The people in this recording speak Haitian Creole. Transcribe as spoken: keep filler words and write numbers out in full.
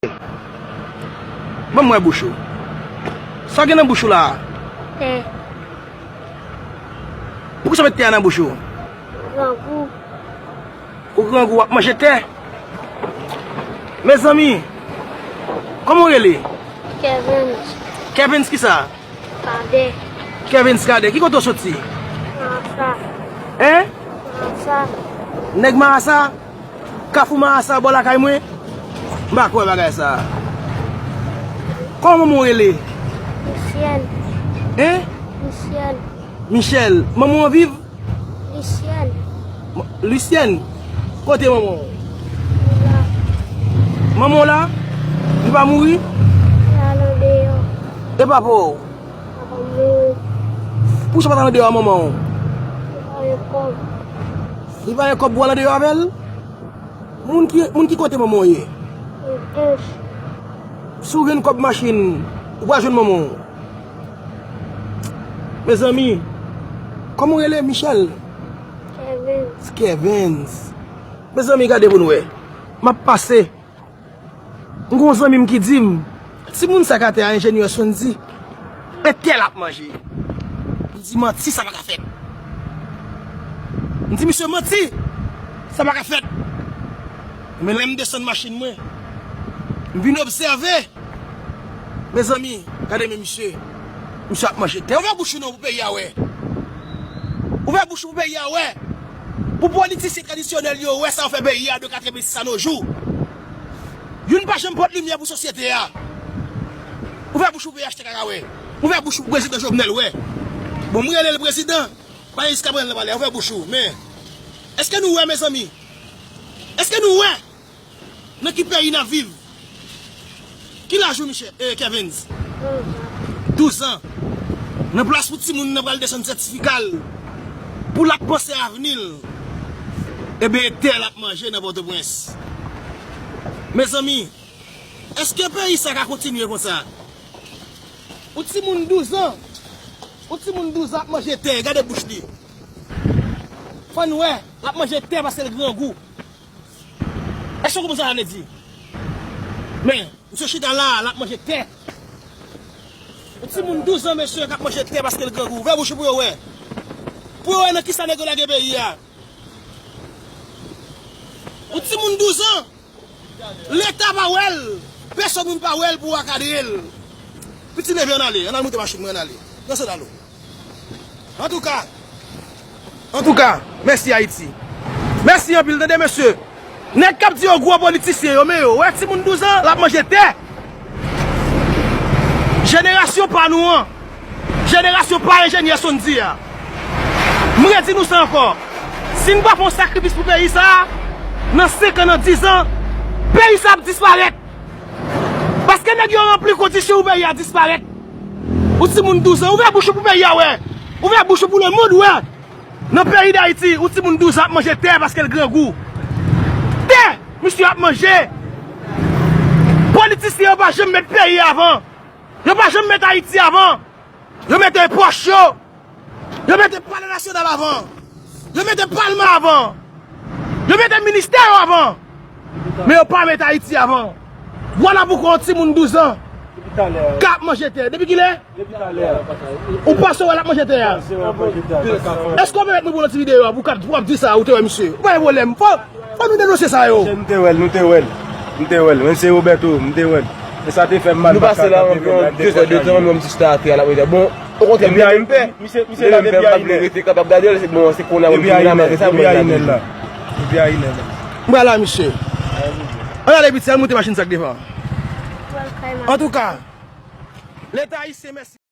Ban m wè bouch ou. Sa w gen nan bouch ou la a? Tè. Poukisa w met tè a nan bouch ou? Grangou. Ou grangou, w ap manje tè? Mezanmi, kòman w rele? Kevens. Kevens kisa? Kadè. Kevens Kadè, ki kote w soti? Marasa. Hein? Marasa. Nèg Marasa? Kafou Marasa bò lakay mwen? M pa kwè bagay sa. Kòman manman w rele? Michel. Hein? Michel. Michel. Manman w viv? Lisyèn. M-, Lisyèn? Kote manman w? Li la. Manman w la? Li pa mouri? Li al andeyò. E papa w? Papa m mouri. Poukisa w pa t al andeyò a manman w? Li pa gen kòb. Li pa gen kòb pou w al andeyò avè l? Moun ki, moun ki kote manman w ye? Pòtoprens. Si w jwenn kòb machin, ou pral jwenn manman w. Mezanmi, kòman w rele, Michel? Kevens. Kevens. Mezanmi, gade pou n wè. M ap pase. M gon zanmi m ki di m, timoun sa k atè a, enjenyè Sondy, e tè l ap manje. M di, manti, sa pa ka fèt. M di misye, manti, sa pa ka fèt. Men lè m desann machin mwen, m vin obsève. Mezanmi, gade men misye. Misye ap manje tè. Ouvè bouch ou non pou peyi a wè. Ouvè bouch ou pou peyi a wè. Pou politisyen tradisyonèl yo wè sa yo fè peyi a de katrevensis a nos jours. Youn pa janm pote limyè pou sosyete a. Ouvè bouch ou pou peyi a, achte kaka wè. Ouvè bouch ou pou prezidan Jovenel wè. Bon, m rele l prezidan. Pa jiskaprezan l pa la. Ouvè bouch ou. Men, èske nou wè, mezanmi? Èske nou wè? Nan ki peyi n ap viv? Ki laj ou, Michel, eh, Kevens? Douz an. Nan plas pou timoun nan pral desann sètifika l, pou l ap panse avni l, ebyen, e tè l ap manje nan Pòtoprens. Mezanmi, èske peyi sa ka kontinye konsa? Yon timoun douz an, yon timoun douz an ap manje tè, gade bouch li. Fò n wè, l ap manje tè paske l grangou. Èske w konprann sa sa vle di? Men, misye chita la, l ap manje tè. Yon timoun douz an, mesye, k ap manje tè paske l grangou. Ouvè bouch ou pou yo wè. Pou yo wè nan kisa nèg yo lage peyi a. Yon timoun douz an, Leta pa wè l. Pèsonn moun pa wè l pou akadre l. Piti leve, ann ale. Ann al moute machin mwen, ann ale. Nan sandal ou. Antouka, antouka, mèsi Ayiti. Mèsi anpil, tande mesye. Nèg k ap di yo gwo politisyen yo, men yo, wè timoun douz an, l ap manje tè. Jenerasyon pa nou an, jenerasyon pa enjenyè Sondy a. M redi nou sa ankò. Si n pa fè yon sakrifis pou peyi sa a, nan senk an, nan diz an, peyi sa a ap disparèt. Paske nèg yo ranpli kondisyon pou peyi a disparèt. Ou timoun douz an, ouvè bouch ou pou peyi a wè. Ouvè bouch ou pou lemonn wè. Nan peyi Dayiti, ou timoun douz an ap manje tè paske l grangou. Tè! Misye ap manje! Politisyen yo pa janm met peyi avan. Yo pa janm met Ayiti avan. Yo mete pòch yo. Yo mete palè nasyonal avan. Yo mete palman avan. Yo mete ministè yo avan. Men yo pa mete Ayiti avan. Vwala poukwa yon timoun douz an k ap manje tè. Depi kilè? Ou panse w wè l ap manje tè a? Èske w pèmèt mwen pou yon ti videyo a pou w ap di sa ou te wè misye? Ou pa gen pwoblèm. Fò, fò nou denonse sa yo. Nou te wè l, nou te wè l. Nou te wè l. Menm se Roberto, nou te wè l. E sa te fè m mal. Nou pase la anviwon de zè de tan, mwen menm ti chita atè a, l ap rete. Bon, okontrè, mwen menm pè. Misye, misye la depi a inè. Rete kapab gade l, se bon, se kounye a mwen vin la, malgre sa, mwen gade l. Depi a inè la. Mwen la, misye. Ann ale piti, ann moute machin sa k devan. Antouka, Leta ayisyen, mèsi.